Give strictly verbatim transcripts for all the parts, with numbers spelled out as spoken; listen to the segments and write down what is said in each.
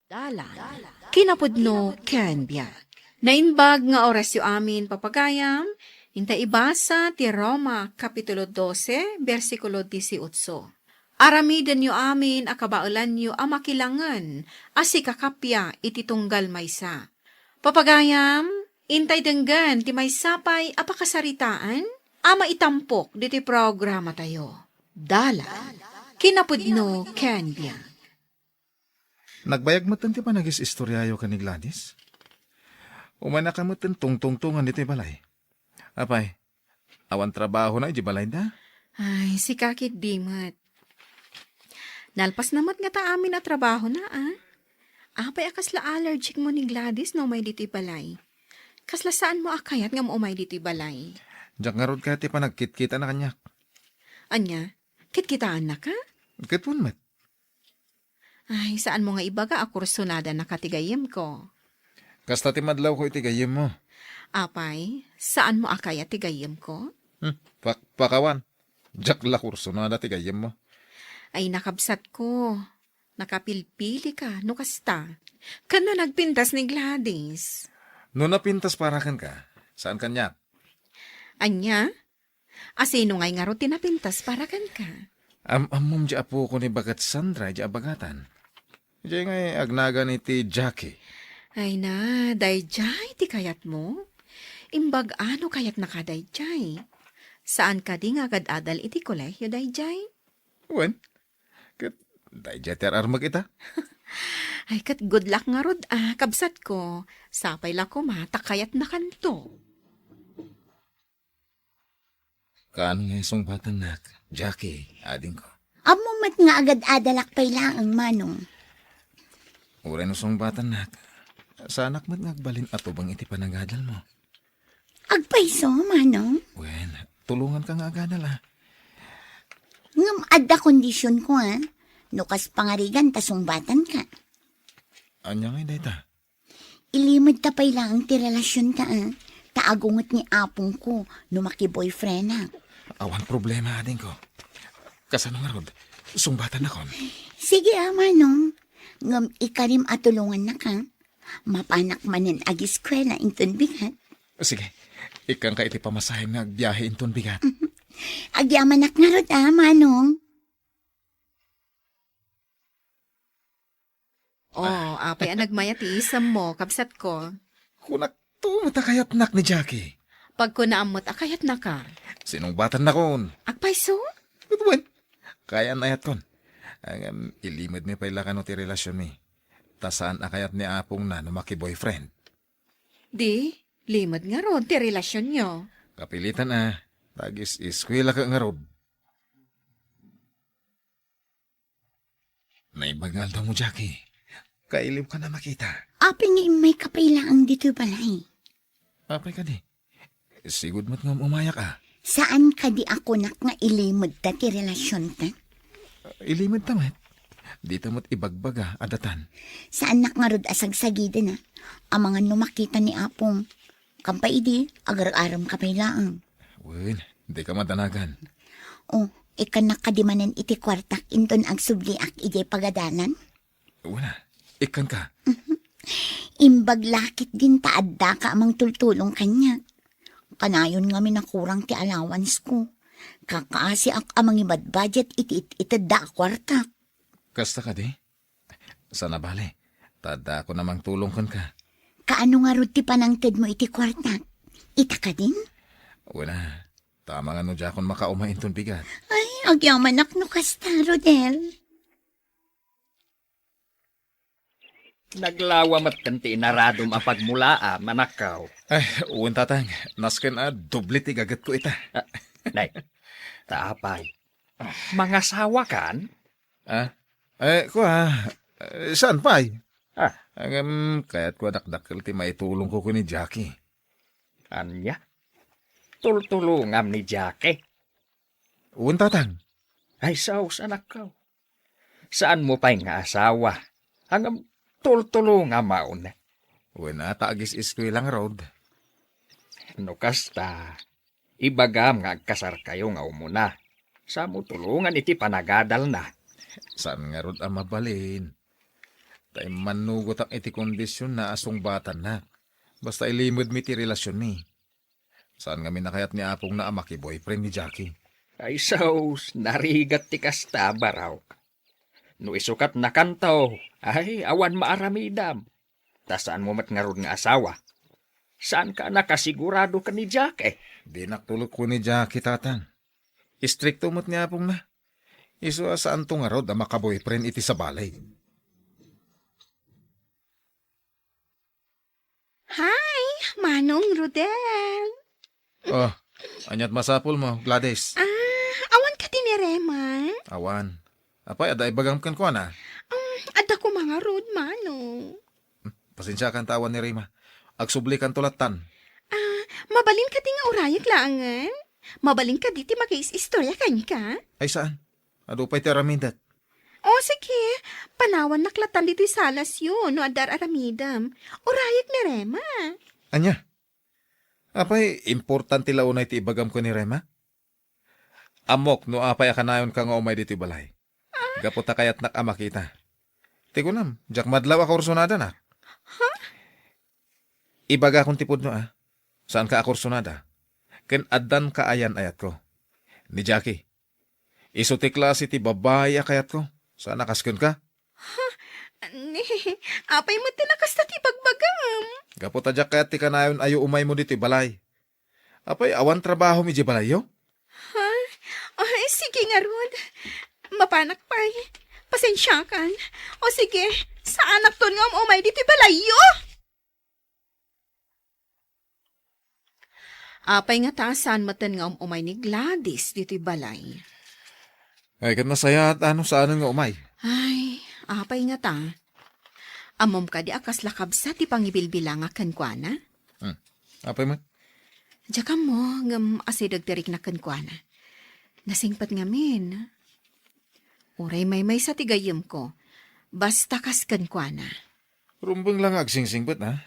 Dalan, kinapudno ken biag. Naimbag nga orasyo amin, papagayam, inta ibasa ti Roma, Kapitulo dose, bersikulo dieciocho. Aramidenyo amin a kabaelanyo a makilangen a sikakappia iti tunggal maysa. Papagayam, intay denggen ti maysa pay a pakasaritaan a maitampok ditoy programatayo. Dalan, kinapudno ken biag. Nagbayag metten ti panagis-istoriayo ken ni Gladys. Umaynaka metten tungtungtongan ditoy balay. Apay, awan trabahona idiay balayda? Ay, sika ketdi met. Nalpasna met ngata amin a trabahona, a? Apay a kasla allergic mo ni Gladys no umay ditoy balay? Kasla saanmo a kayat nga umay ditoy balay? Diak ngarud kayat ti panagkitkitana kaniak. Ania? Kitkitaannaka? Ket wen met. Ay, saanmo nga ibaga a kursonadanaka ti gayyemko? Kasta ti madlawko iti gayyemmo. Apay, saanmo a kayat ti gayyemko? Hmm, pak-, pakawan. Diak la kursonada ti gayyemmo. Ay, nakabsatko. Nakapilpilika no kasta. Ken no nagpintas ni Gladys. No napintas para kenka, saan kaniak? Ania? A, sino ngay ngarud ti napintas para kenka? Am-ammom diay apoko ni baket Sandra diay abagatan. Diay ngay agnagan iti Jackie. Ay na, daydiay ti kayatmo? Imbag-a no kayatnaka daydiay. Saan kadi nga agad-adal iti kolehio daydiay? Wen, ket daydiay ti ar-armek ita. Ay, ket good luck ngarud, a, kabsatko. Sapay la koma ta kayatnakanto. Kaano nga isungbatannak, Jackie, adingko? Ammom met nga agad-adalak pay laeng, Manong. Uray no sungbatannak, saanak met nga agbalin a tubeng iti panagadalmo. Agpayso, Manong? Wen, tulonganka nga agadal, a. Ngem adda kondisionko, a. No kas pangarigan ta sungbatanka. Ania ngay dayta? Ilimedta pay laeng ti relasionta, a. Ta agunget ni apongko no makiboyfriendak. Awan problema, adingko. Kasano ngarud? Sungbatannakon? Sige, a, Manong. Ngem ikarim a tulongannaka. Mapanak manen agiskuela inton bigat. Sige, ikkanka iti pamasahem nga agbiahe inton bigat. Agyamanak ngarud, a, Manong. Oh, apay a nagmayat ti isemmo, kabsatko? Kunakto met a kayatnak ni Jackie. Pagkunaam met a kayatnaka. Sinungbatannakon. Agpayso? Ket wen, kayan-ayatkon. Ngem, ilimedmi pay la kano ti relasionmi. Ta saan a kayat ni apongna no makiboyfriend. Di, limed ngarud ti relasionyo. Kapilitan a, ta agis-eskuelaka ngarud. Naimbag nga aldawmo, Jackie. Kailiwka a makita. Apay nga immayka pay laeng ditoy balay? Apay kadi? Sigud met nga umayak a. Saan kadi a kunak nga ilimedta ti relasionta? Ilimedta met. Dita met ibagbaga a datan. Saannak ngarud a sagsagiden a. Amangan no makita ni apong. Kampay idi, agar-aremka pay laeng. Wen, dika madanagan. Oh, ikkannak kadi manen iti kuartak inton agsubliak idiay pagadalan? Wen a, ikkanka. Imbag la ketdin ta addaka a mangtultulong kaniak. Kanayon ngamin a kurang ti allowance ko. Kakaasiak a mangibadbudget iti it-itedda a kuartak. Kasta kadi? Saan a bale, ta addakon a mangtulong kenka. Kaano ngarud ti panangtedmo iti kuartak? Ita kadin? Wen a, ta amangan no diakon makauma inton bigat. Ay, agyamanak no kasta, Rodel. Naglawa met ti inaradom a pagmulaam, anakko. Ay, wen, tatang. Nasken a doble ti gagetko ita. Ah, nay, ta apay? Mangasawakan? Ah? Eh, kua, eh, saan pay? Ah. Ngem, kayatko a dakdakkel ti maitulongko ken ni Jackie. Ania? Tultulongam ni Jackie? Wen, tatang. Ay, sus, anakko. Saanmo pay nga asawa. Ngem, tultulongam manen. Wen a, ta agis-eskuela ngarud. No kasta, ibagam nga agkasarkayo nga umuna. Samo tulongan iti panagadalna. Saan ngarud a mabalin? Ta immannugotak iti kondisionna a sungbatannak. Basta ilimedmi ti relasionmi. Saan ngamin a kayat ni apongna a makiboyfriend ni Jackie. Ay, sus, narigat ti kasta, Baraw. No isu ket nakanto, ay, awan maaramidam. Ta saanmo met ngarud nga asawa. Saanka a nakasigurado ken ni Jackie? Dinak tulod ken ni Jackie, Tatang. Istrikto met ni apongna. Isu a saanto ngarud a makaboyfriend iti sabali. Hi, Manong Rodel. Oh, ania't masapulmo, Gladys? Ah, awan kadi ni Rema? Awan. Apay, adda ibagam kenkuana? Um, adda koma ngarud, Manong. Pasensiakan ta awan ni Rema. Agsublikanto lattan. Ah, mabalin kadi nga urayek laengen? Mabalin kadi ti makiis-istorya kenka? Ay, saan? Adu pay ti aramidek. O, sige. Panawannak lattan ditoy salasyo no adda ar-aramidem. Urayek ni Rema. Ania? Apay, importante la unay ti ibagam ken ni Rema? Ammok no apay a kanayonka nga umay ditoy balay. Gapu ta kayatnak a makita. Ti kunam, diak madlaw a kursonadanak. Ha? Ibagakon ti pudno, a. Saanka a kursonada. Ken addan kaayan-ayatko. Ni Jackie. Isu ti klase ti babai a kayatko. Saan a kas kenka? Ha? Ni, apay met ti nakasta ti bagbagam? Gapu ta diak kayat ti kanayon a umaymo ditoy balay. Apay, awan trabahom idiay balayyo? Ha? Ay, sige ngarud. Mapanak pay. Pasensiakan. O sige, saanakton nga um-umay ditoy balayyo. Apay ngata a saan metten nga um-umay ni Gladys ditoy balay? Ay, ket nasayaat a no saanen nga umay. Ay, apay ngata. Ammom kadi a kasla kabsat ti pangibilbilangak kenkuana? Hmm. Apay met? Diak ammo, ngem asideg ti riknak kenkuana. Nasingpet ngamin. Uray maymaysa ti gayyemko, basta kas kenkuana. Rumbeng la nga agsingsingpet, a.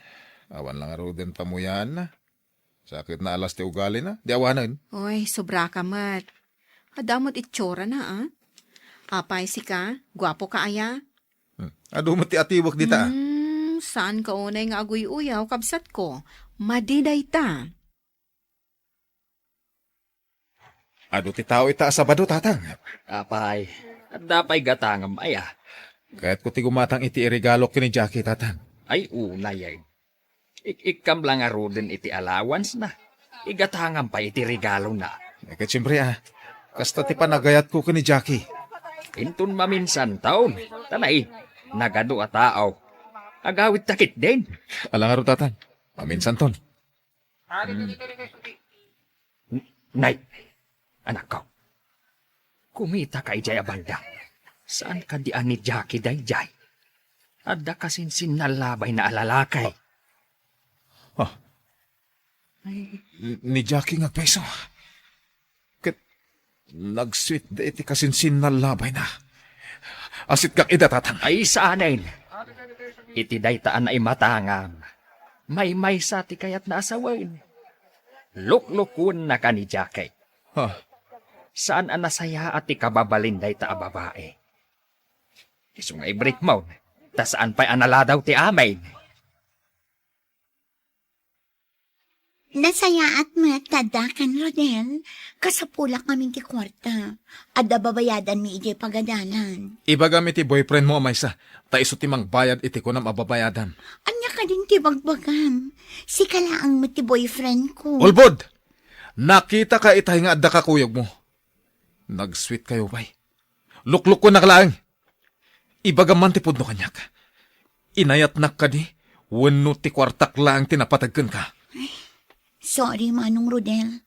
Awan la ngaruden pamuyaanna. Sakit na alas ti ugalina, di awanen. Oy, sobraka met. Adda met itsura na, a. Apay sika, guapo ka aya? Hmm. Adu met ti atiwek dita, a. Hmm, saanka unay nga aguy-uyaw, kabsatko. Madi dayta. Adu ti tao ita a Sabado, Tatang. Apay, adda pay gatangem aya? Kayatko ti gumatang iti iregalok ken ni Jackie, Tatang. Ay, unay, ay. Ik-ikkam la ngaruden iti allowance na. Igatangam pay iti regalona. Eh, ket siyempre, a. Kasta ti panagayatko ken ni Jackie. Inton maminsan taon, ta nay, nagadu a tao. Agawidta ketdin. Ala ngarud, Tatang. Maminsan ton. Hmm. N-, Nay, anakko, kumitaka idiay a banda. Saan kadi a ni Jackie daydiay? Adda kasinsinna a labayna a lalaki. Ah. Ay. N-, ni Jackie nga agpayso. Ket nagsweet da iti kasinsinna a labayna. Asitkak ida, Tatang. Ay, saanen. Iti dayta a naimatangam, maymaysa ti kayatna a sawen. Luklukuennaka ni Jackie. Ha? Saan a nasayaat ti kababalin dayta a babai. Isu nga ibrik mo, ta saan pay a naladaw ti amin. Nasayaat met ta adda ken Rodel, kasapulak ngamin ti kuarta. Adda babayadanmi idiay pagadalan. Ibagam iti boyfriend mo a maysa, ta isu ti mangbayad iti kunam a babayadam. Ania kadin ti bagbagam? Sika laeng met ti boyfriend ko. Ulbod! Nakitaka itay nga adda kakuyogmo. Nagsweet kayo pay. Luklukuennak laeng. Ibagam man ti pudno kaniak. Inayatnak kadi wenno ti kuartak laeng ti napateg kenka? Ay, sorry, Manong Rodel.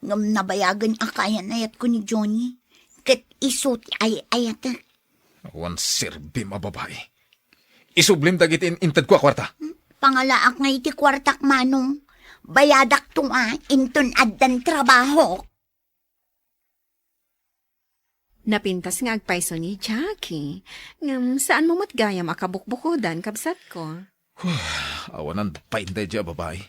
Ngem nabayagen a kaayan-ayatko ni Johnny. Ket isu ti ay-ayatek. Awan serbim a babai. Isublim dagiti in-, intedko a kuarta. Pangalaak nga iti kuartak, Manong. Bayadakto a, inton addan trabahok. Napintas nga agpayso ni Jackie, ngem saanmo met gayam a kabukbukodan, kabsatko. Huh, awanan pay daydiay a babai.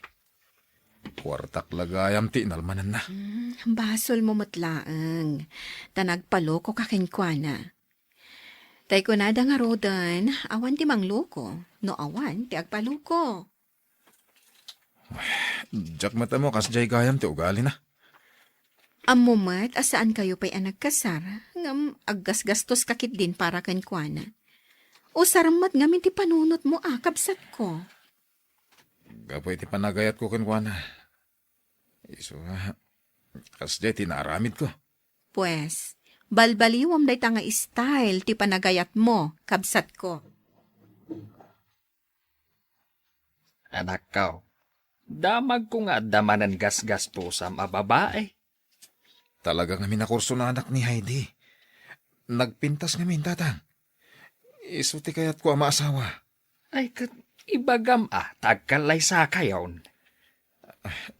Kuartak la gayam ti inalmananna. Hmm, basolmo met laeng, ta nagpalokoka kenkuana. Tay kunada ngaruden, awan ti mangluko, no awan ti agpaluko. Diak met ammo kasdiay gayam ti ugalina. Ammo met a saan kayo pay a nagkasar, ngem aggasgastos ka ketdin para kenkuana. Usar met ngamin ti panunotmo a, kabsatko. Gapu iti panagayatko kenkuana. Isu nga, kasdiay ti naaramidko. Pues, balbaliwam dayta nga style ti panagayatmo, kabsatko. Anakko, damagko nga adda manen gasgastosam a babae. Talaga ngamin a kursonadak ni Heidi. Nagpintas ngamin, Tatang. Isu ti kayatko a maasawa. Ay, ket ibagam a ta agkallaysakayon.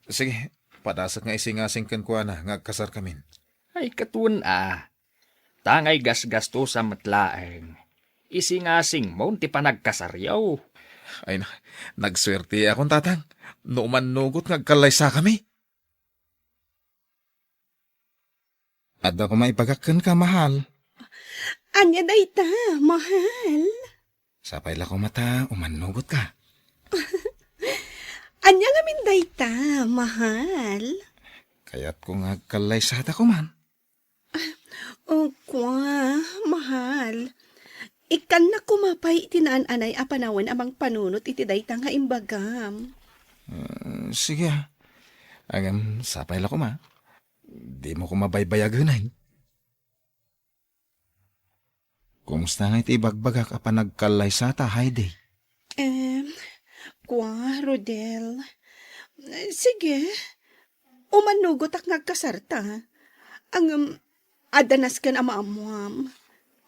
Sige, padasek nga isingasing kenkuana nga agkasarkamin. Ay, ket wen a. Ta nga igasgastosam met laeng, isingasingmo ti panagkasaryo. Ay na, nagsuerteakon, Tatang, no umannugot nga agkallaysakami. Adda koma ibagak kenka, mahal. Ania dayta, mahal? Sapay la koma ta umannugotka. Ania ngamin dayta, mahal? Kayatko nga agkallaysata koman. O, kua, mahal. Ikkannak koma pay iti naan-anay a panawen a mangpanunot iti dayta nga imbagam. Ah, sige, ah. Ngem sapay la koma. Dimo koma baybayagen. Kumusta nga iti ibagbagak a panagkallaysata, Heidi? Em, kua, Rodel. Sige, umannugotak nga agkasarta. Ngem, adda nasken a maammuam.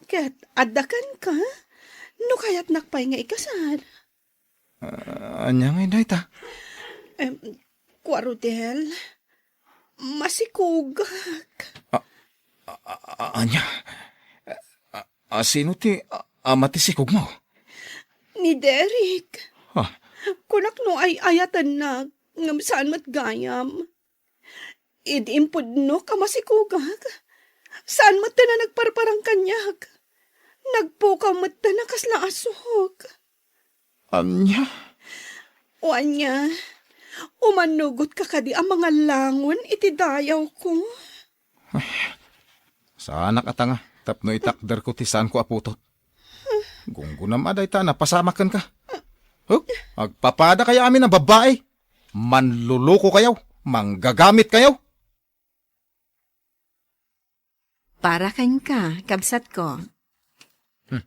Ket adda kenka, no kayatnak pay nga ikasar. Ah, ania ngay dayta? Em, kua, Rodel, masikogak. Ah, ah, ah, ania? Ah, ah, sino ti, ah, ama ti sikogmo? Ni Derek. Ah. Kunak no ay-ayatennak, ngem saan met gayam. Idi impudnok a masikogak, saan met ti nagparparang kaniak. Nagpukaw met ti nakasla a suhok. Ania? O ania, umannugotka kadi a mangallangon iti dayawko? Saanak a tanga tapno itakderko ti saanko a putot. Gunggonam a dayta a napasamak kenka. Huh? Agpapada kayo amin a babbai. Manluluko kayo, manggagamit kayo. Para kenka, kabsatko. Hmm.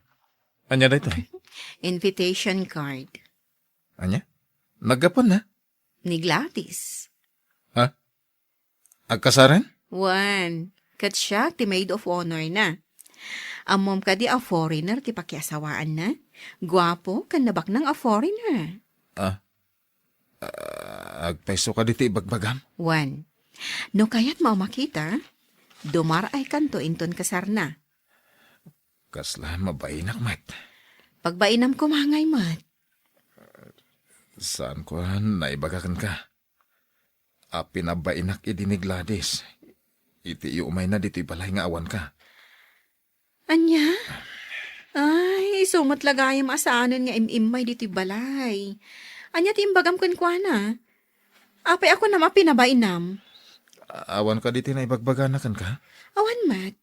Ania daytoy? Invitation card. Ania? Naggapuan na? Ni Gladys. Ha? Agkasaren? Wen, ket siak ti maid of honor na. Ammom kadi a foreigner ti pakiasawaanna? Guapo ken nabaknang a foreigner. Ah, ah, agpayso kadi ti ibagbagam? Wen, no kayatmo a makita, dumar-aykanto inton kasarna. Kasla mabainak met. Pagbainam koma ngay met. Saanko a naibaga kenka a pinabainak idi ni Gladys iti iumayna ditoy balay nga awanka. Ania? Ay, isu met la gayam a saanen nga im-immay ditoy balay. Ania ti imbagam kenkuana? Apay a kunam a pinabainam? Awan kadi ti naibagbagana kenka? Awan met.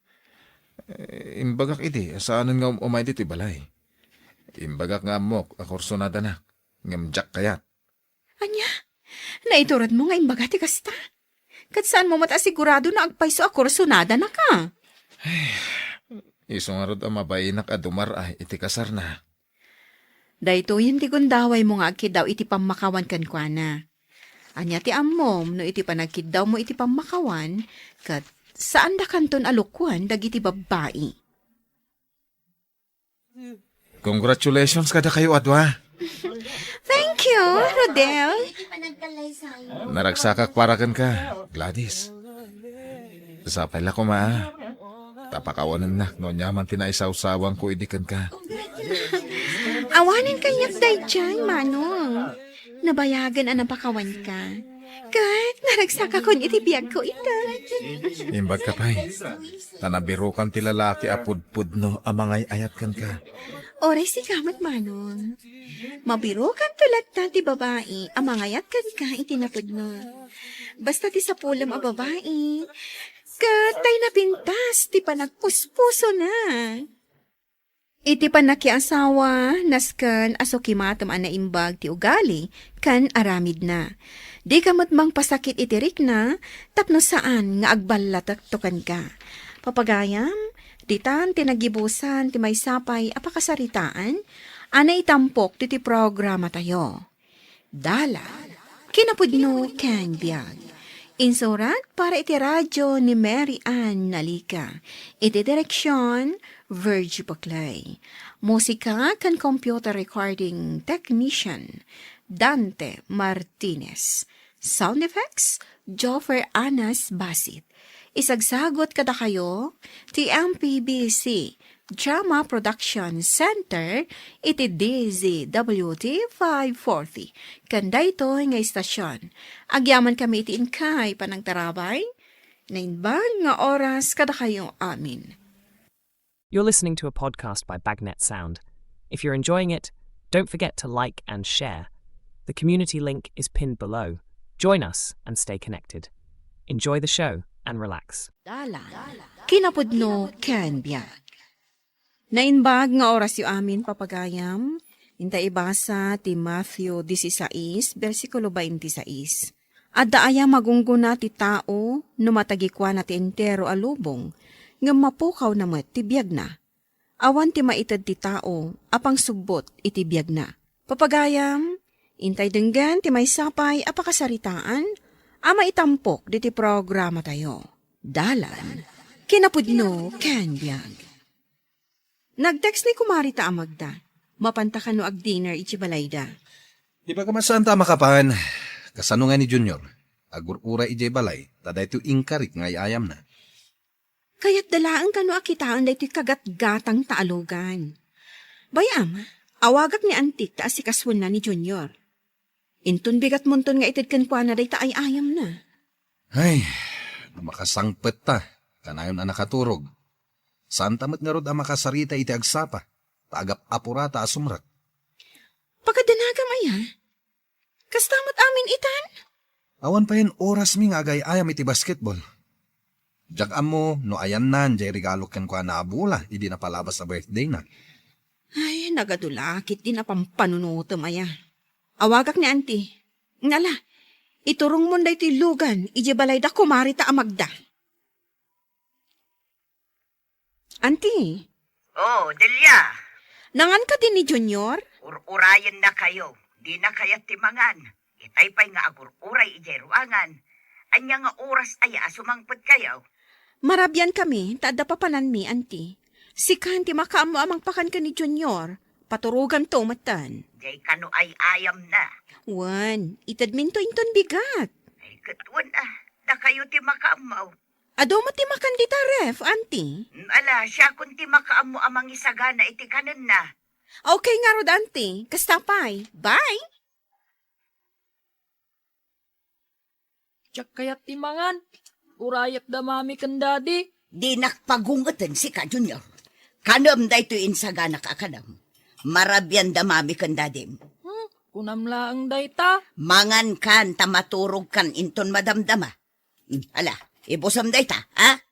Eh, imbagak idi a saanen nga um-, umay ditoy balay. Imbagak nga ammok a kursunadanak, ngem diak kayat. Ania? Naituredmo nga imbaga ti kasta? Ket saanmo met a sigurado no agpayso a kursunadanaka? Isu ngarud a mabainak a dumar-ay iti kasarna. Daytoyen ti gundawaymo nga agkiddaw iti pammakawan kenkuana. Ania ti ammom no iti panagkiddawmo iti pammakawan, ket saandakanton a lukoen dagiti babbai? Congratulations kadakayo a dua. Thank you, Rodel. Naragsakak para kenka, Gladys. Sapay la koma, a. Ta pakawanennak no ania man ti naisawsawangko idi kenka. Awanen kaniak daydiay, Manong. Nabayagen a napakawanka. Ket naragsakakon iti biagko ita. Imbagka pay, ta nabirokan ti lalaki a pudpudno a mangay-ayat kenka. Uray sika met, Manong. Mabirokanto latta ti babai a mangayat kenka iti napudno. Basta ti sapulem a babai, ket tay napintas ti panagpuspusona. Iti pannakiasawa, nasken a sukimatem a naimbag ti ugali ken aramidna. Dika met mangpasakit iti rikna tapno saan nga agballatekto kenka. Papagayam, ditan ti nagibusan ti maysa pay a pakasaritaan a naitampok ditoy programatayo. Dalan, kinapudno ken biag. Insurat para iti radio ni Mary Ann Nalica. Iti direksyon, Virgie Buclay. Musika ken computer recording technician, Dante Martinez. Sound effects, Joffer Anas Basit. Isagsagut kadakayo ti M P B C Drama Production Center iti D Z W T five forty. Ken daytoy nga istasyon, agyamankami iti inkay panangtarabay, naimbag nga oras kadakayo amin. You're listening to a podcast by Bagnet Sound. If you're enjoying it, don't forget to like and share. The community link is pinned below. Join us and stay connected. Enjoy the show and relax. Dalan, kinapudno ken biag. Naimbag nga orasyo amin, papagayam. Inta ibasa ti Matthew disisais, bersikulo baintisais. Adda aya magunggona ti tao no matagikuana ti entero a lubong ngem mapukawna met ti biagna? Awan ti maited ti tao a pangsubbot iti biagna. Papagayam, intay denggen ti maysa pay a pakasaritaan a maitampok ditoy programatayo. Dalan, kinapudno ken biag. Nag-text ni Kumari ta a Magda. Mapanta kano ag-dinner iti balayda? Di ba kamasaanta a makapan? Kasano nga ni Junior? Agur-uray idiay balay, ta daytoy inkarik nga ay-ayamna. Kayatda laeng kano a kitaen daytoy kagatgatang ta a lugan. Bay-am, awagak ni Antik ta asikasoenna ni Junior. Inton bigatmonton nga ited kenkuana dayta ay-ayamna. Ay, no makasangpet ta, kanayon a nakaturog. Saanta met ngarud a makasarita iti agsapa, ta agap-apurata a sumrek. Pakadanagam aya? Kasta met amin itan? Awan payen orasmi nga agay-ayam iti basketball. Diak ammo no ayanna diay regalo kenkuana a bola idi napalabas a birthday na. Ay, nagadu la ketdi napampanunotem aya. Awagak ni Auntie. Ngala, iturongmon daytoy lugan idiay balayda Kumari ta a Magda. Auntie. Oh, Delia. Nangan kadi ni Junior? Ur-urayenna kayo. Dina kayat ti mangan. Itay pay nga agur-uray idiay ruangan. Ania nga oras aya a sumangpet kayo? Marabian kami, ta adda papananmi, Auntie. Sikan ti makaammo a mangpakan ken ni Junior. Paturoganto metten. Diay kano ay-ayamna? Wen, itedminto inton bigat. Ay, ket wen, ah. Dakayo ti makaammo. Adu met ti makan dita ref, Auntie? Mm, ala, siakon ti makaammo a mangisagana iti kanenna. Okay ngarud, Auntie. Kasta pay. Bye! Diak kayat ti mangan. Urayek da Mami ken Daddy. Dinak pagungeten sika, Junior. Kanem daytoy insaganak a kanem. Marabian da Mami ken Dadim. Hmm, kunam laeng dayta. Mangankan ta maturogkan inton madamdama. Hmm, ala, ibusem dayta, ha?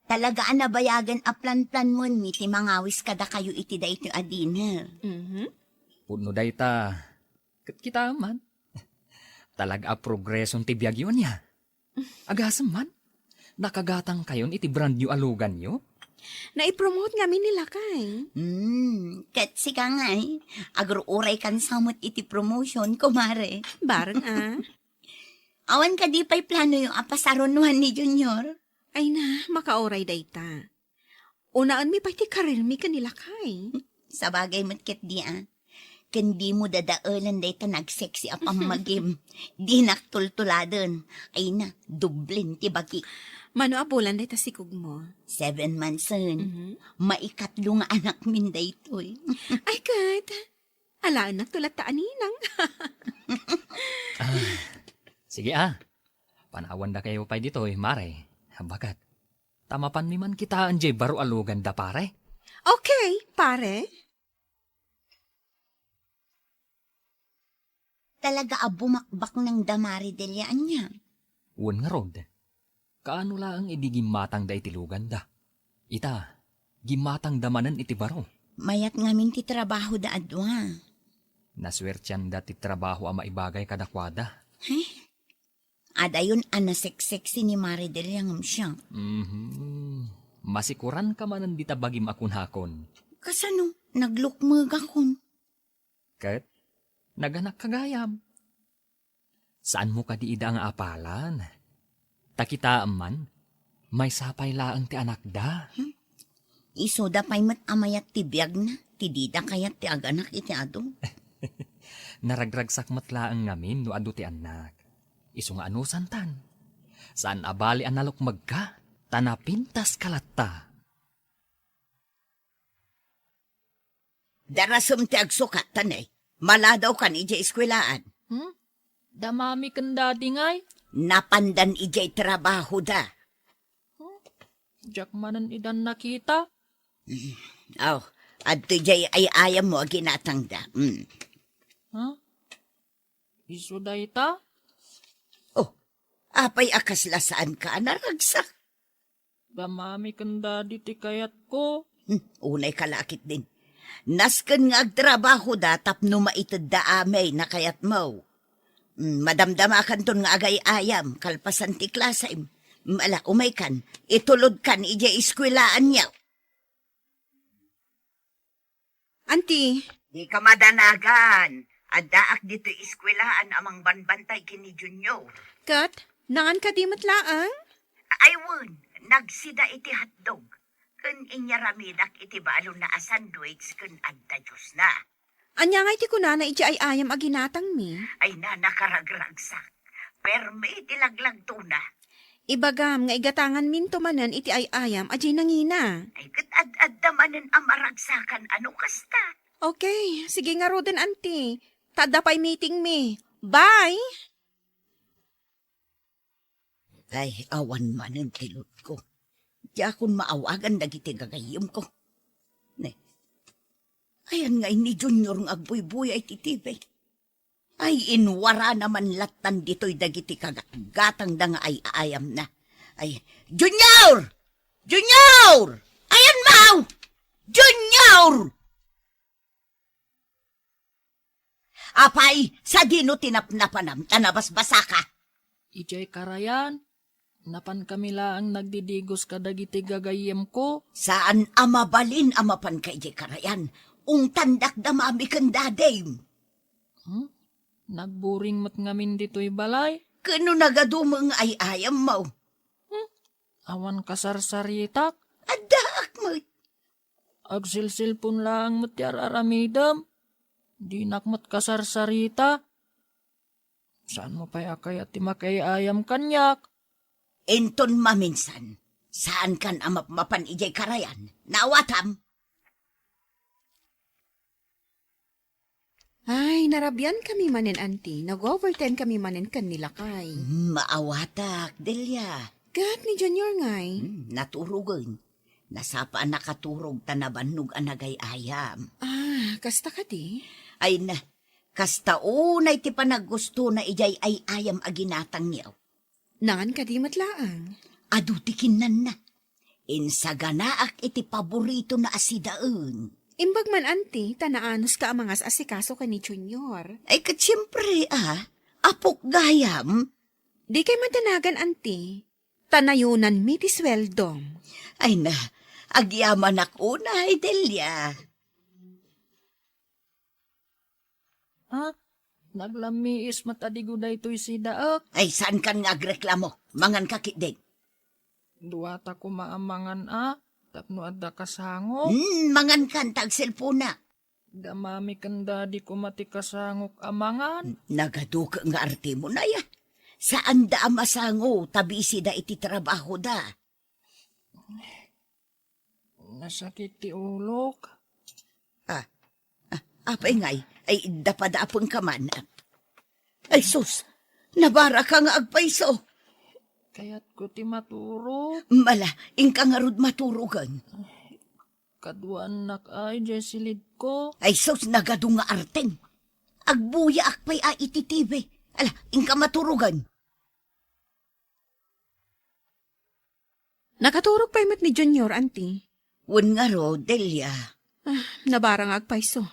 Talaga a nabayagen a planplanmonmi ti mangawis kadakayo iti daytoy a dinner. Mhm. Pudno dayta, ket kitaem man. Talaga a progreson ti biagyo, ania? Agasem man, nakagatangkayon iti brandyo a luganyo? Naipromote ngamin ni Lakay. Hmm, ket sika ngay, agur-uraykansa met iti promotion, kumare. Bareng a. Awan kadi pay planoyo a pasarunoan ni Junior? Ay na, makauray dayta. Unaenmi pay ti karirmi ken ni Lakay. Sabagay met ketdi a. Ken dimo dadaelen dayta nagseksi a pammagim. Dinak tultuladen. Ay na, dublen ti bagi. Mano a bulan dayta sikogmo? Seven months en. Mhm. Maikatlo nga anakmin daytoy. Ay ket, Alaennakto latta a ninang. Ah, sige, ah. Panawandakayo pay ditoy, Mare. Baket. Ta mapanmi man kitaen jay baro a luganda, pare. Okay, pare. Talaga a bumakbakneng da Mare Delia ania. Wen ngarud, kaano laeng idi gimmatangda iti luganda? Ita, gimmatangda manen iti baro. Mayat ngamin ti trabahoda a dua. Nasuertianda ti trabaho a maibagay kadakuada. He? Adayon a naseksexy ni Mare Delia ngem siak. Mhm. Masikuranka manen dita bagim a kunakon. Kasano? Naglukmegakon. Ket naganakka gayam. Saanmo kadi ida nga apalan? Ta kitaem man, maysa pay laeng ti anakda. Hmm? Isuda pay met a mayat ti biagna, ti dida kayat ti aganak iti adu. Naragragsak met laeng ngamin no adu ti annak. Isu nga anusantan. Saan a bali a nalukmegka, ta napintaska latta. Darasem ti agsukat, ta ne, maladawkan idiay eskuelaan. Hmm? Da Mami ken Daddy ngay? Napandan idiay trabahoda. Hmm? Diak manen idan nakita. Mm. Aw, adtoy diay ay-ayammo a ginatangda. Mm. Ha? Isu dayta? Oh, apay a kasla saanka a naragsak? Da Mami ken Daddy ti kayatko. Hmm, unay ka la ketdin. Nasken nga agtrabahoda tapno maitedda amay a kayatmo. Hmm, madamdamakanton nga agay-ayam kalpasan ti klasem. Hmm, ala, umaykan, itulodkan idiay eskuelaanyo. Anti. Dika madanagan. Addaak ditoy eskuelaan a mangbanbantay ken ni Junior. Ket, nangan kadi met laeng? Ay wen, nagsida iti hotdog. Ken inyaramidak iti balonna a sandwich ken adda juice-na. Ania ngay ti kunana iti ay-ayam a ginatangmi? Ay, na, nakaragragsak. Permi ti laglagtona. Ibagam nga igatanganminto manen iti ay-ayam a diay nangina. Ay, ket ad-adda manen a maragsakan a no kasta. Okay, sige ngaruden, Anti. Ta adda pay meetingmi. Bye! Ay, awan manen ti lutko. Diakon maawagan dagiti gagayyemko. Ne, ayan nga ni Junior nga agbuybuya iti T V. Ay, inwarana man lattan ditoy dagiti kagatgatangda nga ay-ayamna. Ay, Junior! Junior! Ayan mo! Junior! Apay, sadino ti napnapanam ta nabasbasaka? Idiay karayan, napankami laeng nagdidigos kadagiti gagayyemko. Saan a mabalin a mapanka idiay karayan. Ungtandak da Mami ken Dadim. Hmm? Nagburing met ngamin ditoy balay. Ken no nagadu met nga ay-ayammo? Hmm? Awan kasarsaritak? Addaak met. Agsilsilpon laeng met ti ar-aramidem. Dinak met kasarsarita. Saanmo pay a kayat ti makiay-ayam kaniak? Inton maminsan, saankan a mapmapan idiay karayan. Naawatam? Ay, narabiankami manen, Anti. Nag-overtime kami manen ken ni Lakay. Hmm, maawatak, Delia. Ket ni Junior ngay? Hmm, naturogen. Nasapa a nakaturog ta nabannog a nagay-ayam. Ah, kasta kadi? Ay na, kasta unay ti panaggustona idiay ay-ayam a ginatangyo. Nangan kadi met laeng? Adu ti kinnanna. Insaganaak iti paboritona a sidaen. Imbag man, Anti, ta naanuska a mangas-asikaso ken ni Junior. Ay, ket siempre, a. Apok gayam. Dikay madanagan, Anti. Ta nayunanmi ti sueldom. Ay na, agyamanak unay, Delia. Ah, naglammiis met a digo daytoy sidaek. Ay, saankan nga agreklamo. Manganka ketdin. Duata koma a mangan a, tapno adda kasangok. Hmm, mangankan ta agselpona. Da Mami ken Daddy koma ti kasangok a mangan. Nagaduke nga artemo, Nay, a. Saanda a masango, ta bisida iti trabahoda. Nasakit ti ulok. Ah, ah, apay ngay, Ay, idda padapenka man. Ay, sus! Nabaraka nga agpayso. Kayatko ti maturog. Mala, inka ngarud maturogen. Kaduanak ay, Jessilid ko. Ay, sus, nagadu nga arteng. Agbuyaak pay a iti T V. Ala, inka maturogen. Nakaturog pay met ni Junior, Auntie. Wen ngarud, Delia. Ah, nabara nga agpayso.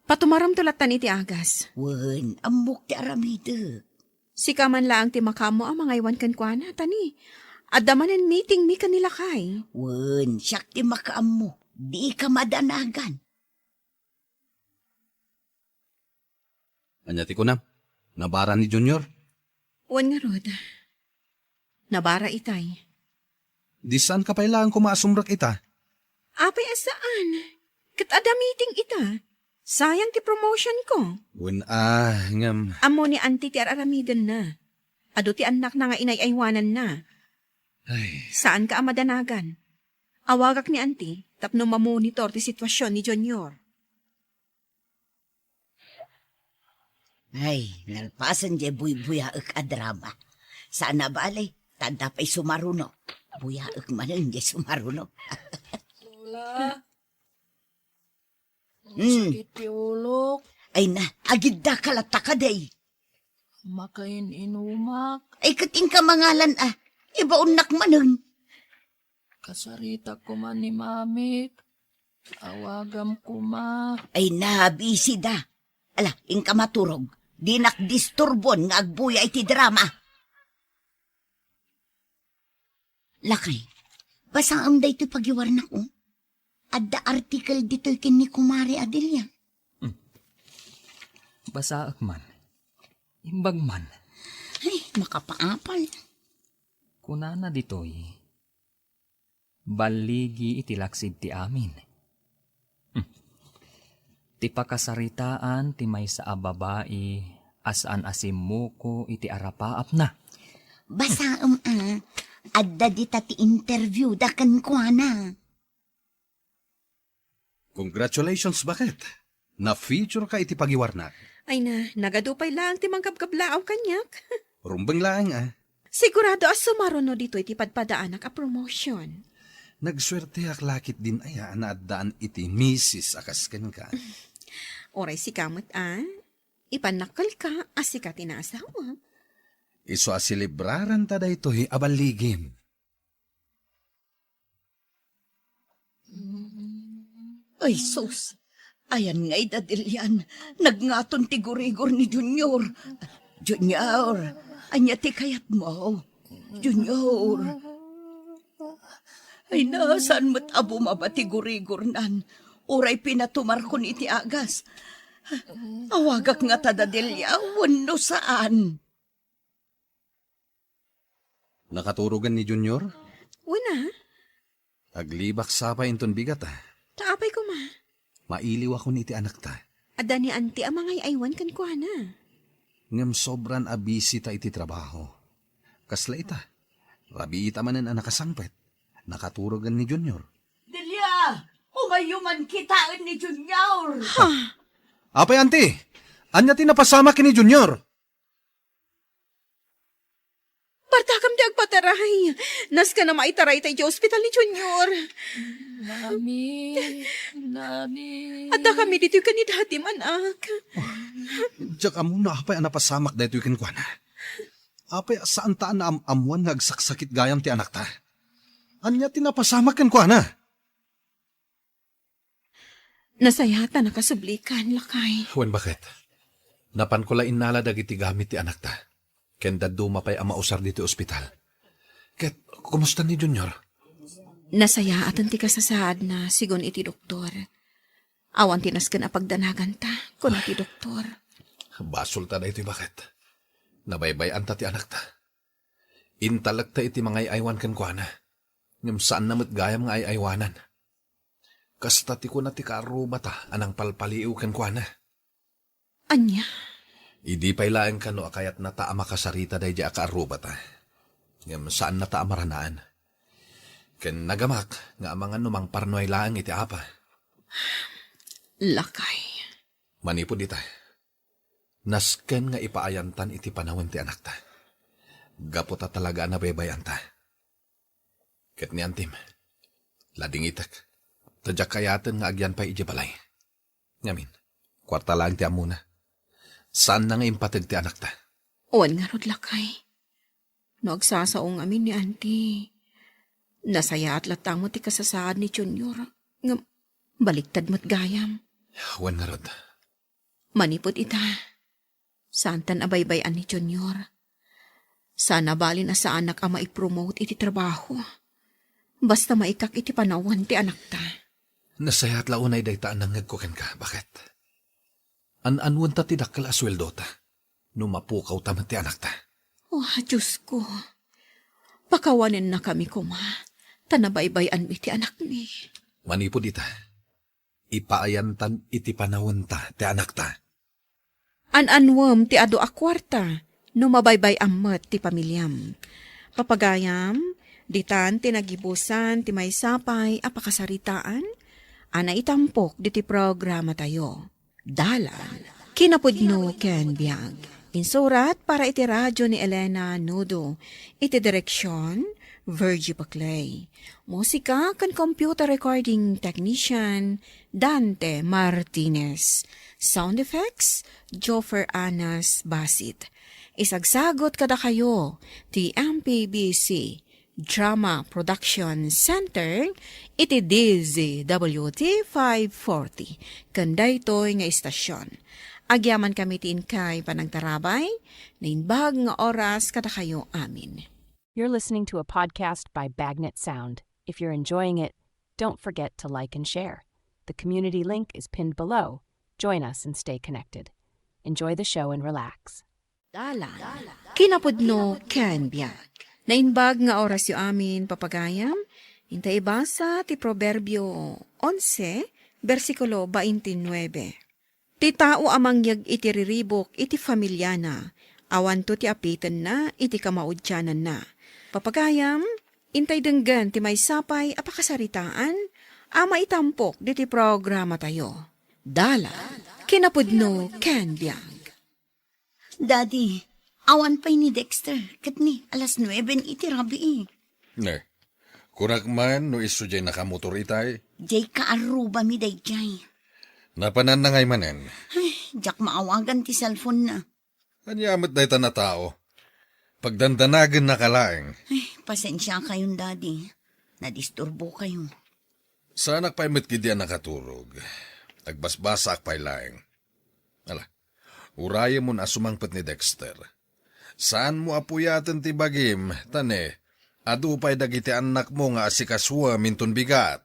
Patumaramto lattan iti agas. Wen, ammok ti aramidek. Sika man laeng ti makaammo a mangaywan kenkuana, Tani. Adda manen meetingmi ken ni Lakay. Wen, siak ti makaammo. Dika madanagan. Ania ti kunam? Nabara ni Junior? Wen ngarud. Nabara itay. Di saanka pay laeng koma a sumrek ita? Apay a saan? Ket adda meeting ita. Sayang ti promotion ko. Wen a, ngem. Ammo ni Auntie ti ar-aramidenna. Adu ti annakna nga inay-aywananna. Ay. Saanka a madanagan. Awagak ni Auntie tapno mamonitor ti sitwasion ni Junior. Ay, nalpasen diay buybuyaek a drama. Saan a bale, ta adda pay sumaruno. Buyaek manen diay sumaruno. Lola, hmm, sakit ti ulok. Ay na, agidda ka latta kadi. Makain-inumak. Ay, ket inka mangalan a. Ibaonnak manen. Kasaritak koma ni Mamik. Awagam koma. Ay na, busy da. Ala, inka maturog. Dinak disturbon nga agbuya iti drama. Lakay, basaem daytoy pagiwarnak, o. Adda article ditoy ken ni Kumare Adelia. Hmm. Basaek man. Imbag man. Ay, makapaapal. Kunana ditoy, balligi iti laksid ti amin. Hmm. Ti pakasaritaan ti maysa a babai a saan a simmuko iti arapaapna. Basaem a, adda dita ti interview da kenkuana. Congratulations, baket. Na-feature ka iti pagiwarnak. Ay na, nagadu pay laeng ti mangkabkablaaw kaniak. Rumbeng laeng a. Sigurado a sumaruno ditoy ti padpadaanak a promotion. Nagsuerteak la ketdin aya a naaddaan iti misis a kas kenka. Uray sika met a, ipannakkelka a sika ti naasawa. Isu a selebraranta daytoy a balligim. Ay, sus! Ayan ngay da, Delian. Nagngaton ti gurigor ni Junior. Junior, ania ti kayatmo? Junior. Ay na, saan met a bumaba ti gurigornan? Uray pinatumarkon iti agas. Awagak ngata da, Delia, wenno saan? Nakaturogen ni Junior? Wen a. Aglibak sa pay inton bigat a. Ta apay koma? Mailiwakon iti anakta. Adda ni anti a mangay-aywan kenkuana. Ngem sobran a busy ta iti trabaho. Kasla ita, rabiita manen a nakasangpet. Nakaturogen ni Junior. Delia, umayyo man kitaen ni Junior. Ha? Apay, anti, ania ti napasamak ken ni Junior? Bardakam ti agpataray. Nasken a maitaray ta idiay ospital ni Junior. Nani, nani. Adda kami ditoy ken ni Daddy, man-ak. Diak ammo no apay a napasamak daytoy kenkuana. Apay a saanta a naam-ammoan nga agsaksakit gayam ti anakta? Ania ti napasamak kenkuana? Nasayaat a nakasublikan, lakay. Wen, baket. Napanko la innala dagiti gamit ti anakta. Ken dadduma pay a mausar ditoy ospital. Ket, kumusta ni Junior? Nasayaaten ti kasasaadna, sigun iti doktor. Awan ti nasken a pagdanaganta, kuna ti doktor. Basolta daytoy, baket. Nabaybay-anta ti anakta. Intalekta iti mangay-aywan kenkuana. Ngem saanna met gayam nga ay-aywanan. Kasta ti kuna ti kaarrubata a nangpalpaliiw kenkuana. Ania? Idi pay laeng kano a kayatnata a makasarita daydiay a kaarrubata. Ngem saannata a maranaan. Ken nagamak nga amangan no mangparnuay laeng iti apa. Lakay. Manipud ita, nasken nga ipaayantan iti panawen ti anakta. Gapu ta talaga a nabaybay-anta. Ket ni antim, ladingitek, ta diak kayaten nga agyan pay idiay balay. Ngamin, kuarta laeng ti ammona. Saanna nga impateg ti anakta. Wen ngarud, lakay. No agsasao ngamin ni Auntie, nasayaat latta met ti kasasaad ni Junior, ngem baliktad met gayam. Wen ngarud. Manipud ita, saantan a baybay-an ni Junior. Saan a balin a saanak a maipromote iti trabaho. Basta maikak iti panawen ti anakta. Nasayaat la unay dayta a nangngegko kenka. Baket? An-anwenta ti dakkel a sueldota no mapukawta met ti anakta. Oh, Diosko. Pakawanennakami koma, ta nabaybay-anmi ti anakmi. Manipud ita, ipaayantan iti panawenta ti anakta. An-anwem ti adu a kuarta no mabaybay-am met ti pamiliam. Papagayam, ditan ti nagibusan ti maysa pay a pakasaritaan a naitampok ditoy programatayo. Dalan, kinapudno ken biag. Insurat para iti radyo ni Elena Nudo. Iti direksyon, Virgie Paclay. Musika ken computer recording technician, Dante Martinez. Sound effects, Joffer Anas Basit. Isagsagot kadakayo ti M P B C Drama Production Center iti D Z W T five forty ken daytoy nga istasyon. Agyamankami ti inkay panangtarabay, naimbag nga oras kadakayo amin. You're listening to a podcast by Bagnet Sound. If you're enjoying it, don't forget to like and share. The community link is pinned below. Join us and stay connected. Enjoy the show and relax. Dalan, kinapudno ken biag. Naimbag nga orasyo amin, papagayam, inta ibasa ti Proverbio onse, bersikulo twenty-nine. Ti tao a mangyeg iti riribuk iti familiana, awanto ti apitenna iti kamaudiananna. Papagayam, intay denggen ti maysa pay a pakasaritaan a maitampok diti programatayo. Dalan, kinapudno ken biag. Daddy, awan pay ni Dexter, ket ni alas nueben iti rabii. Ne, kunak man no isu jay nakamotor itay? Jay kaarrubami dayjay. Napananna ngay manen? Ay, diak maawagan ti cellphone na. Ania met dayta a tao? Pagdandanagennaka laeng. Ay, pasensiakayon, Daddy. Nadisturbokayo. Saanak pay met ketdi a nakaturog. Agbasbasaak pay laeng. Ala, urayemon a sumangpet ni Dexter. Saanmo a puyaten ti bagim, ta ne, adu pay dagiti annakmo nga asikasuem inton bigat.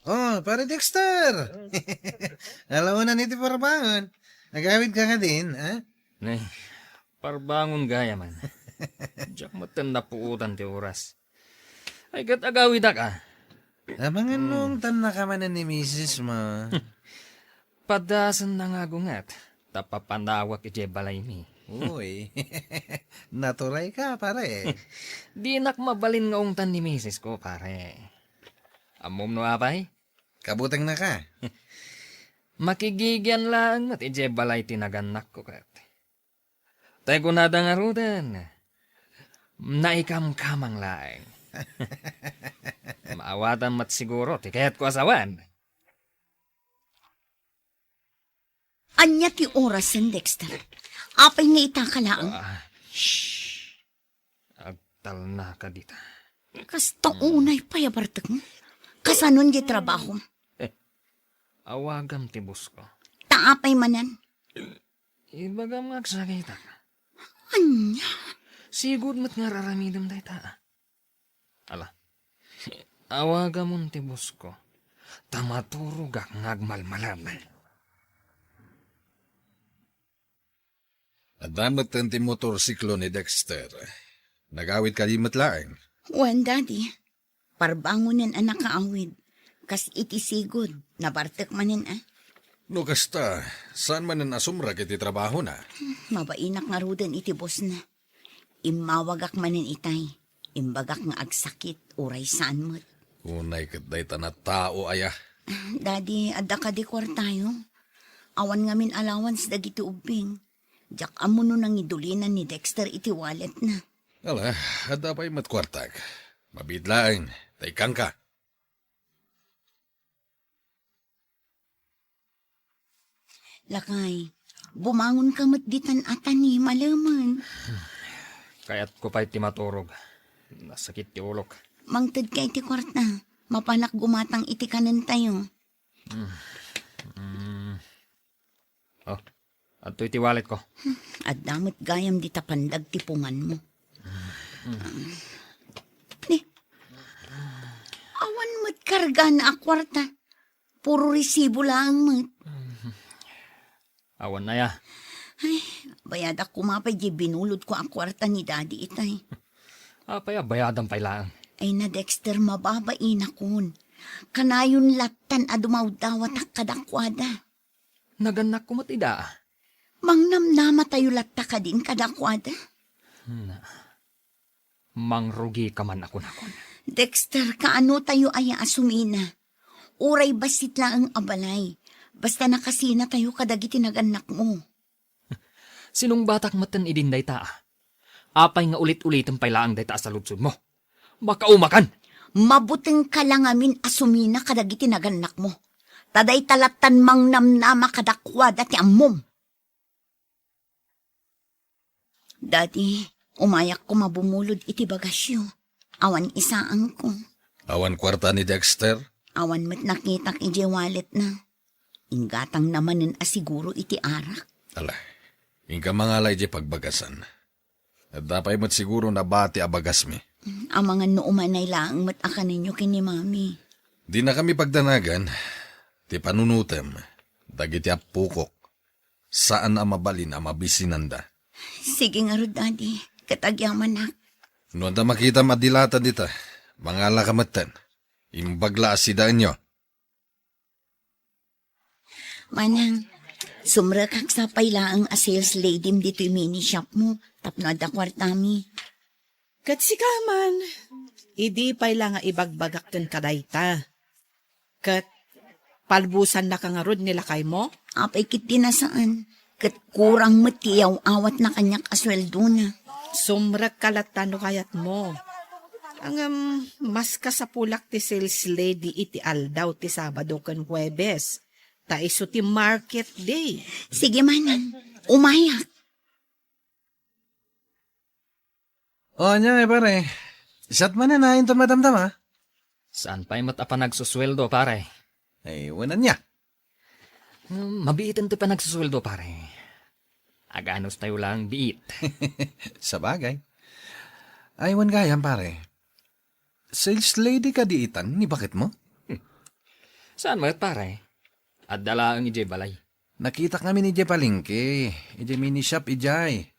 Oh, Pare Dexter! Alauna iti parbangon. Agawidka kadin, ha? Ne, parbangon gayam. Diak metten napuotan ti oras. Ay, ket agawidak, a. Amangan no Hmm. ungtannaka manen ni misis mo. Padasenna nga agunget, ta papanawak idiay balaymi. Uy, naturay ka, pare. Dinak mabalin nga ungtan ni misis ko, pare. Ammom no apay? Kabutengnaka. Makigigian laeng met idiay balay ti nagannakko ket. Tay kunada ngaruden, naikamkamang laeng. Maawatan met siguro ti kayatko a sawen. Ania ti orasen, Dexter? Apay nga itaka laeng? Ah, shh. Agtalnaka dita. Kasta unay pay a bartekmo. Kasanon di trabaho? Eh, awagam ti boss ko. Ta apay manen? Ibagam nga agsakitak. Ania? Sigud met nga ar-aramidem dayta. Ala, awagamon ti boss ko, ta maturogak nga agmalmalem. Adda metten ti motorsiklo ni Dexter. Nagawid kadi met laeng? Wen, Daddy. Parbangonen a nakaawid. Kas iti sigud, nabartek manen a. No kasta, saan manen a sumrek iti trabahona? Mabainak ngaruden iti bossna. Immawagak manen itay. Imbagak nga agsakit, uray saan met. Unay ket dayta a tao aya. Daddy, adda kadi kuartayo? Awan ngamin allowance dagiti ubbing. Diak ammo no nangidulinan ni Dexter iti walletna. Ala, adda pay met kuartak. Mabiit laeng, ta ikkanka. Lakay, bumangonka met ditan a tani, malemen. Kayatko pay ti maturog. Nasakit ti ulok. Mangtedka iti kuarta. Mapanak gumatang iti kanentayo. Mm. Oh, adtoy ti walletko. Adda met gayam dita pandagtipunganmo. Ni, awan met kargana a kuarta. Puro resibo laeng met. Awan aya. Ay, bayadak koma pay di binulodko a kuarta ni Daddy itay. Apay a bayadam pay laeng? Ay na, Dexter, mababainakon. Kanayon lattan a dumawdawatak kadakuada. Nagannakko met ida. Mangnamnamatayo latta kadin kadakuada? Na, mangrugika man a kunakon. Dexter, kaano tayo aya a sumina? Uray bassit laeng a balay. Basta nakasinatayo kadagiti nagannakmo. Sinungbatak metten idin dayta, a. Apay nga ulit-ulitem pay laeng dayta a saludsodmo? Makaumakan! Mabutengka la ngamin a sumina kadagiti nagannakmo. Ta dayta lattan mangnamnama kadakuada ti ammom. Daddy, umayak koma bumulod iti bagasyo. Awan isaanko. Awan kuarta ni Dexter? Awan met nakitak idiay walletna. Inggatangna manen a siguro iti arak. Ala, inka mangala idiay pagbagasan. Adda pay met siguro nabati a bagasmi. Amangan no umanay laeng met a kanenyo ken ni Mami. Dinakami pagdanagan ti panunotem dagiti appokok. Saan a mabalin a mabisinanda. Sige ngarud, Daddy. Ket agyamanak. No adda makitam a dilata dita, mangalaka metten. Imbag la a sidaenyo. Manang, sumrekak sa pay laeng a sales ladym ditoy mini shopmo tapno adda kuartami. Ket sika man, idi pay la nga ibagbagak kenka dayta. Ket palbusannaka ngarud ni lakaymo? Apay ket di na saan. Ket kurang met ti iyaw-awatna kaniak a sueldona. Sumrekka latta no kayatmo. Ngem, mas kasapulak ti sales lady iti aldaw ti Sabado ken Huebes, ta isu ti market day. Sige, Manang. Umayak. O, ania, eh, pare? Siak manen a inton madamdama? Saan pay met a panagsusueldo, pare? Ay, wen ania? Hmm, mabiiten ti panagsusueldo, pare. Aganos tayo lang biit. Sabagay. Ay, wen gayam, pare. Sales lady kadi itan ni baketmo? Hmm. Saan met, pare? Adda laeng idiay balay. Nakitak ngamin idiay palengke, idiay mini shop idiay.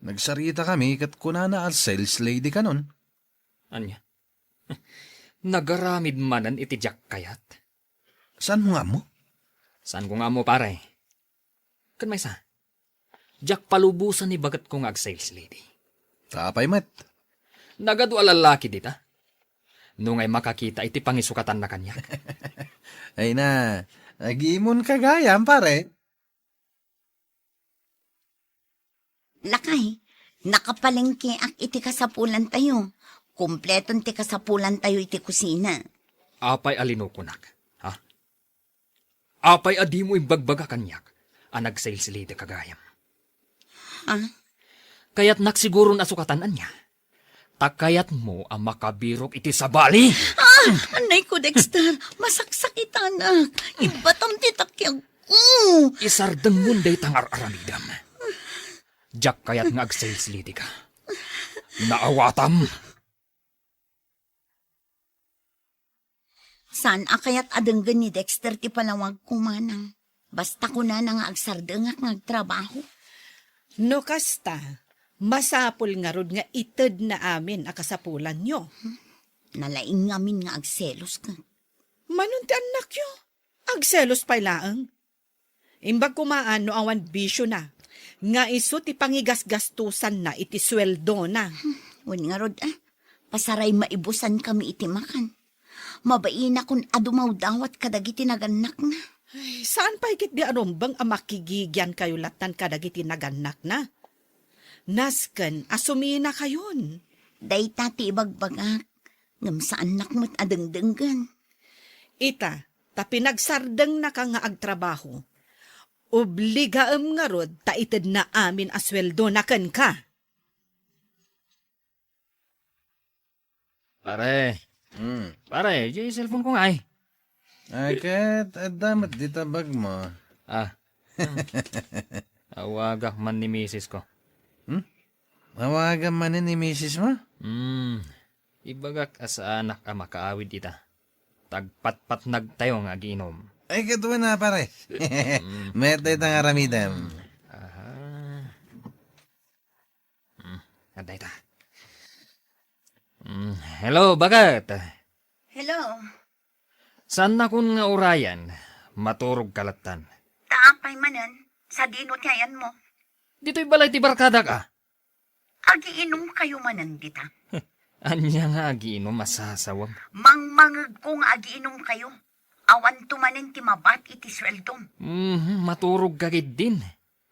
Nagsarita kami ket kunana a sales lady kanon. Ania? Nagaramid manen iti diak kayat? Saanmo nga ammo? Saanko nga ammo, pare. Ken maysa, diak palubosan ni baketko nga ag-sales lady. Ta apay met? Nagadu a lallaki dita. No ngay makakita iti pangisukatanna kaniak. Ay na, agimonka gayam, pare. Lakay, nakapalengkeak iti kasapulantayo. Kompleton ti kasapulantayo iti kusina. Apay a linukonak, ha? Apay a dimo imbagbaga kaniak a nagsailsilidek a gayam? Ha? Kayatnak siguron a sukatan ania? Ta kayatmo a makabirok iti sabali? Ah! Anay ko, Dexter! Masaksakitanak! Ibbatam ti takiagko! Isardengmon dayta nga ar-aramidem. Diak kayat nga agsailsilidek a. Naawatam! Saan a kayat a denggen ni Dexter ti panawagko, manang. Basta kunana nga agsardengak nga agtrabaho. No kasta, masapul ngarud nga itedna amin a kasapulanyo. Hmm? Nalaing ngamin nga agselos ka. Manon ti annakyo? Agselos pay laeng. Imbag koma no awan bisiona, nga isu ti pangigasgastosanna iti sueldona. Hmm, wen ngarud, ah, pasaray maibusan kami iti makan. Mabainakon a dumawdawat kadagiti nagannakna. Ay, saan pay ketdi a rumbeng a makigigiankayo lattan kadagiti nagannakna? Nasken a suminakayon. Dayta ti ibagbagak, ngem saannak met a dengdenggen. Ita, ta pinagsardengnaka nga agtrabaho, obligaem ngarud ta itedna amin a sueldona kenka. Pare. Hmm. Pare, diay cellphone ko nga ay. Ay, ket adda met dita bag mo. Ah. Awagak man ni misis ko. Hmm? Awagam man ni misis mo? Hmm. Ibagak a saanak a makaawid ita. Tagpatpatnagtayo nga agiinom. Ay, ket wen a, pare. Mm. Met dayta nga aramidem. Aha. Hmm, adda ita. Hmm, hello, baket. Hello. Saannakon nga urayan, maturogka lattan. Ta apay manen, sadino ti ayanmo? Ditoy balay ti barkadak, a. Agiinumkayo manen dita. Ania nga agiinum a sasawem? Mangmangegko nga agiinumkayo. Awanto manen ti mabat iti sueldom. Mhm, maturogka ketdin.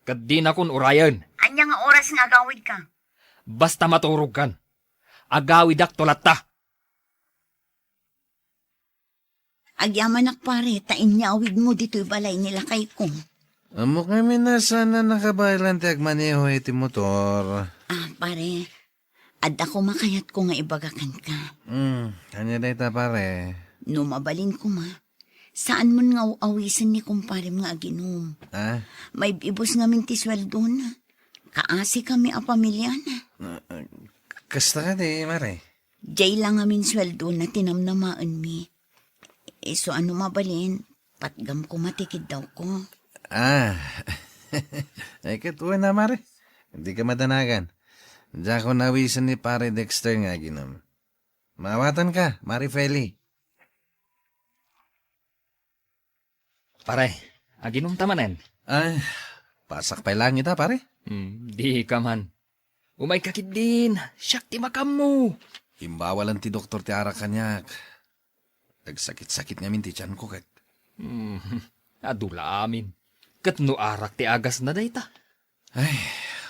Ket dinakon urayen. Ania nga oras nga agawidka? Basta maturogkan. Agawidakto latta. Agyamanak, pare, ta inyawidmo ditoy balay ni lakayko. Ammok ngamin a saan a nakabaelan ti agmaneho iti motor. Ah, pare, adda koma kayatko nga ibaga kenka. Hmm, ania dayta, pare? No mabalin koma, saanmon nga aw-awisen ni kumparem nga aginom. Ah? Maib-ibus ngamin ti sueldona. Kaasikami a pamiliana. Ah, ah, kasta kadi, pare? Diay la ngamin sueldona ti namnamaenmi. Isu a no mabalin, patgam koma ti kiddawko. Ah. Ay, ket wen a, mare. Dika madanagan. Diakon awisen ni Pare Dexter nga aginom. Maawatanka, Mare Feli. Pare, aginumta manen? Ay, pasak pay laeng ita, pare. Hmm, dika man. Umayka ketdin, siak ti makaammo. Imbawalen ti doktor ti arak kaniak. Nagsakit-sakit ngamin ti tianko ket. Hmm, adu la amin. Ket no arak ti agasna dayta? Ay,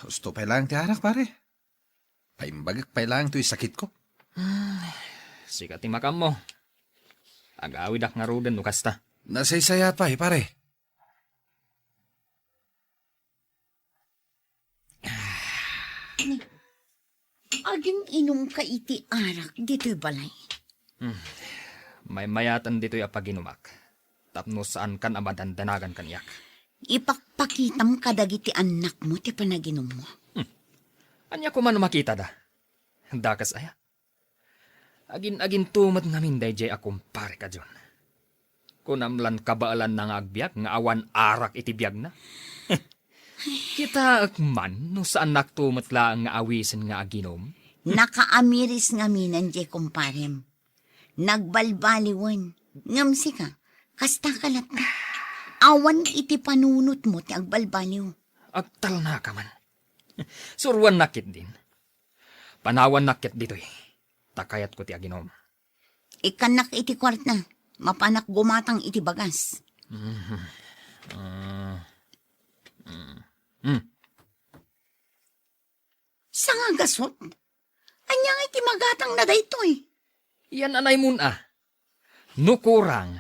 usto pay laeng ti arak, pare. Paimbagek pay laeng toy sakitko. Hmm, sika ti makaammo. Agawidak ngaruden no kasta. Nasaysayaat pay, pare. Agin-inumka iti arak ditoy balay? Hmm. Maymayaten ditoy a paginumak. Tapno saankan a madandanagan kaniak. Ipakpakitam kadagiti annakmo ti panaginummo. Hmm. Ania koma no makitada? Dakes aya? Agin-aginto met ngamin daydiay a kumparek a John. Kunam lan kabaelanna nga agbiag nga awan arak iti biagna? Kitaek man no saannakto met laeng nga awisen nga aginom. Nakaamiris ngaminen diay kumparem. Nagbalbaliwen. Ngem sika, kasta ka latta. Awan iti panunotmo ti agbalbaliw. Agtalnaka man. Suroannak ketdin. Panawannak ket ditoy, ta kayatko ti aginom. Ikkannak iti kuarta, mapanak gumatang iti bagas. Mhm. Ah. Mm. Mm. Sangagasut? Ania nga iti magatangna daytoy? Yan anay mun a. No kurang,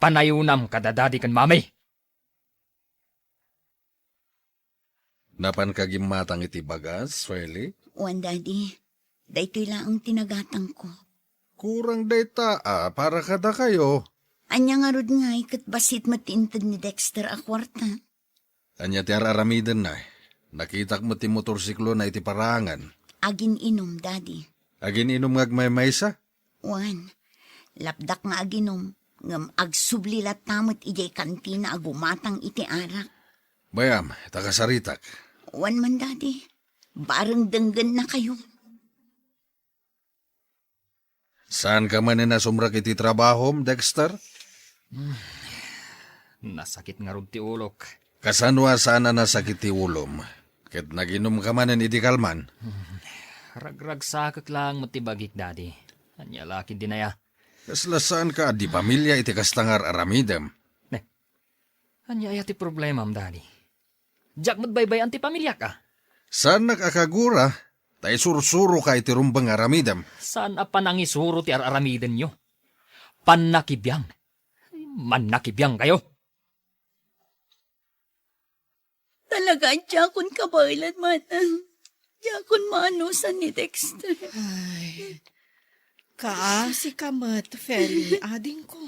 panayonam kada dadi ken mami. Napanka gimmatang iti bagas, Feli? Wen, Daddy. Daytoy laeng ti nagatangko. Kurang dayta a para kadakayo. Ania ngarud ngay ket bassit met ti inted ni Dexter a kuarta? Ania ti ar-aramidenna? Nakitak met ti motorsiklona iti paraangan. Agin-inum, Daddy. Agin-inum nga agmaymaysa? Wen, lapdak nga aginom, ngem agsubli latta met idiay kantina a gumatang iti arak. Bay-am, ta kasaritak. Wen man, Daddy. Bareng denggennakayo. Saanka manen a sumrek iti trabahom, Dexter? Hmm. Nasakit ngarud ti ulok. Kasano a saan a nasakit ti ulom? Ket naginumka manen idi kalman? Hmm. Ragragsakek laeng met ti bagik, Daddy. Ania la ketdin aya? Kasla saanka a di pamilia iti kasta nga ar-aramidem. Ne, ania aya ti problemam, Daddy? Diak met baybay-an ti pamiliak, a? Saannak a kagura, ta isursuroka iti rumbeng nga aramidem. Saan a panangisuro ti ar-aramidenyo? Pannakibiang. Mannakibiangkayo. Talaga, diakon kabaelan, manang. Diakon maanusan ni Dexter. Ay, kaasika met, Feli, adingko.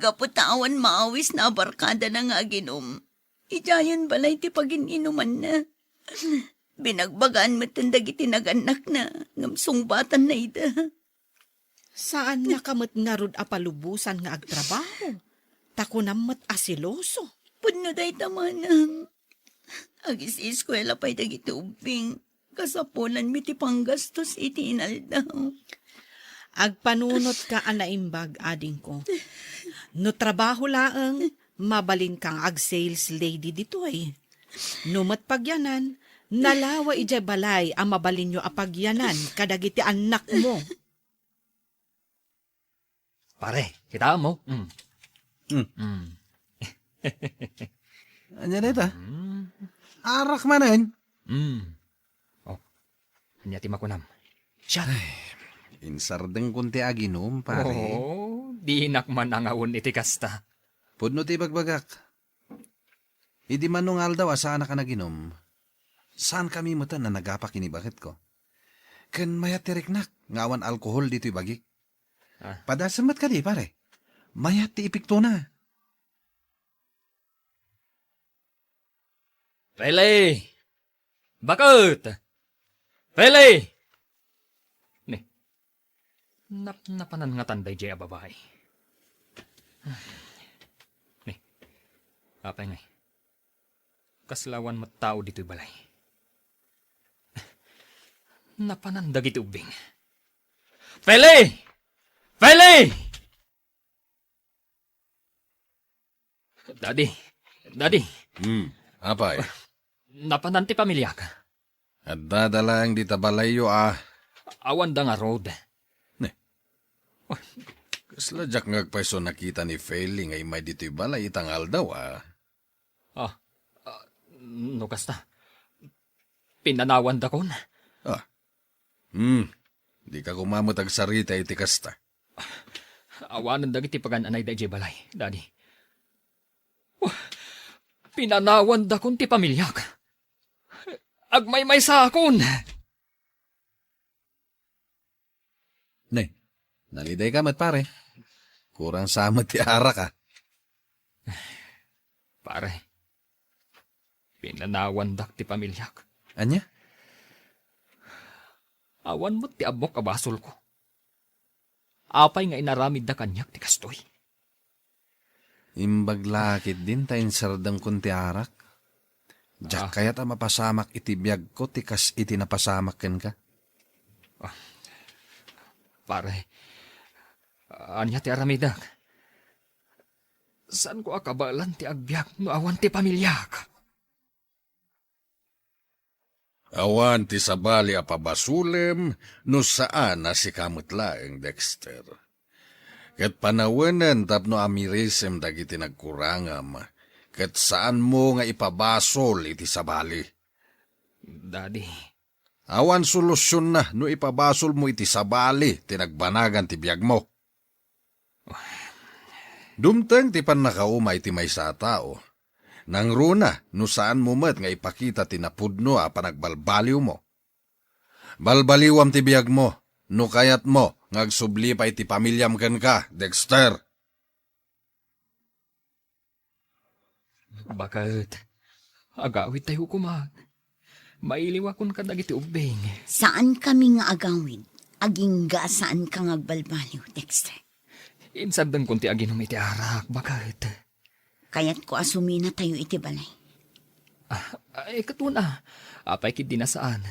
Gapu ta awan maawisna a barkadana nga aginom, idiayen balay ti pagin-inumanna. Binagbagaan metten dagiti nagannakna, ngem sungbatanna ida. Saannaka met ngarud a palubosan nga agtrabaho, ta kunam met a seloso. Pudno dayta, manang. Agis-eskuela pay dagiti ubbing. Kasapulanmi ti panggastos iti inaldaw. Agpanunotka a naimbag, adingko. No trabaho laeng, mabalinka nga ag-sales lady ditoy. No met pagyanan, nalawa idiay balay a mabalinyo a pagyanan kadagiti annakmo. Pare, kitaem mo? Mm. Mm. Mm. Ania dayta? Mm. Arak manen? Mm. Oh. Ania ti makunam? Shot. Ay, insardengkon ti aginom, pare. Oh, dinak man angawen iti kasta. Pudno ti ibagbagak. Idi mano nga aldaw a saanak a naginom, saankami metten a nagapa ken baketko. Ken mayat ti riknak nga awan alkohol ditoy bagik. Ah. Padasem met kadi, pare. Mayat ti epektona. Pele! Baket! Pele! Ni, napnapanan ngatan daydiay a babai. Ni, apay ngay? Kasla awan met tao ditoy balay. Napanan dagiti ubbing. Pele! Pele! Daddy! Daddy! Hmm, apay? Napanan ti pamiliak. Addada laeng dita balayyo a. Awanda ngarud. Ne. Kasla diak nga agpayso nakita ni Feli nga immay ditoy balay ita nga aldaw a. Ah, ah, no kasta, pinanawandakon. Ah. Hmm. Dika koma met agsarita iti kasta. Awanen dagiti pagan-anay daydiay balay, Daddy. Wah, pinanawandakon ti pamiliak. Agmaymaysakon. Ne, nalidayka met, pare. Kurang sa met ti arak, a. Pare, pinanawandak ti pamiliak. Ania? Awan met ti ammok a basolko. Apay nga inaramidda kaniak ti kastoy? Imbag la ketdin ta insardengkon ti arak. Diak Ah. kayat a mapasamak iti biagko ti kas iti napasamak kenka. Ah, pare, ania ti aramidek? Saanko a kabaelan ti agbiag no awan ti pamiliak. Awan ti sabali a pabasolem no saan a sika met laeng, Dexter. Ket panawenen tapno amirisem dagiti nagkurangam, ket saanmo nga ipabasol iti sabali. Daddy. Awan solusionna no ipabasolmo iti sabali ti nagbanagan ti biagmo. Dumteng ti pannakauma iti maysa a tao. Nangruna no saanmo met nga ipakita ti napudno a panagbalbaliwmo. Balbaliwam ti biagmo no kayatmo nga agsubli pay ti pamiliam kenka, Dexter. Baket, agawidtayo koma. Mailiwakon kadagiti ubbing. Saankami nga agawid, agingga a saanka nga agbalbaliw, Dexter. Insardengkon ti aginom iti arak, baket. Kayatko a suminatayo iti balay. Ah, ay, ket una, apay ketdi a saan?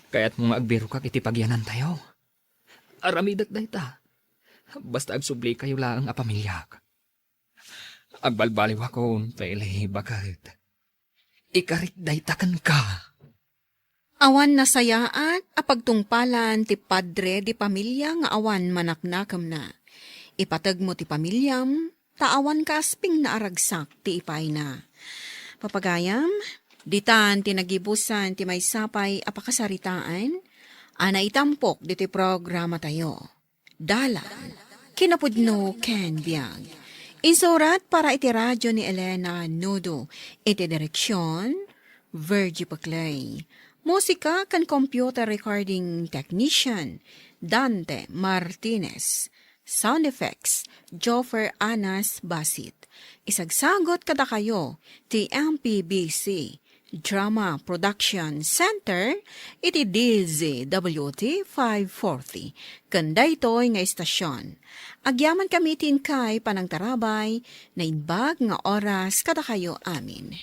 Kayatmo nga agbirokak iti pagyanantayo? Aramidek dayta. Basta agsublikayo laeng a pamiliak. Agbalbaliwakon, Pele, baket. Ikarik dayta kenka. Awan nasayaat a pagtungpalan ti padre di pamilia nga awan manaknakemna. Ipategmo ti pamiliam, ta awan kaaspingna a ragsak ti ipayna. Papagayam, ditan ti nagibusan ti maysa pay a pakasaritaan a naitampok ditoy programatayo. Dalan, kinapudno ken biag. Insurat para iti radyo ni Elena Nudo. Iti direksion, Virgie Paclay. Musika ken computer recording technician, Dante Martinez. Sound effects, Joffer Anas Basit. Isagsagot kadakayo ti M P B C Drama Production Center iti D Z W T five forty. Ken daytoy nga istasion, agyamankami iti inkay panangtarabay, naimbag nga oras kadakayo amin.